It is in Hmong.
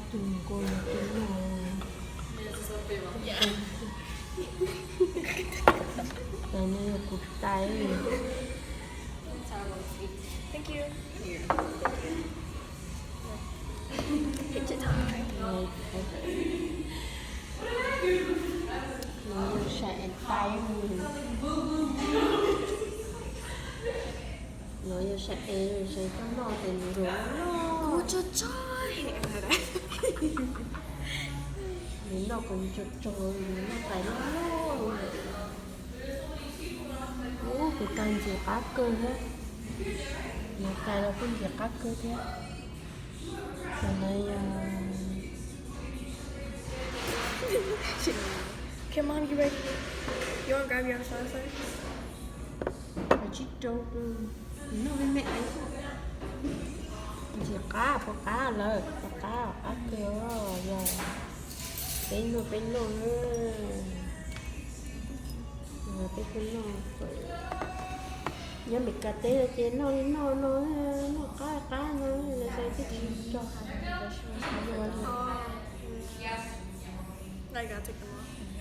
Tus nkaus no, tus no. Tais no yog kuv tais. Thank you. Take your time. No yog saib tais. No yog saib es saib koj noj tes nws rau loj. Nws noj kuv tso tso, nws noj tais loj loj. Ub, kuv tais ntxim qab kawg thiab. Nws tais los kuj ntxim qab kawg thiab. Tam no yog Okay, Mom, you ready? You want to grab your salad first? Tsib rau, noj me me. Ntxim qab, puas qab lawm? Puas qab? Qab kawg os. Peb noj, peb noj. Peb kuj noj. Nyob Meskas teb ces noj li noj no, noj qab qab no, lawv xav twb tsis tso hais. I gotta take them off.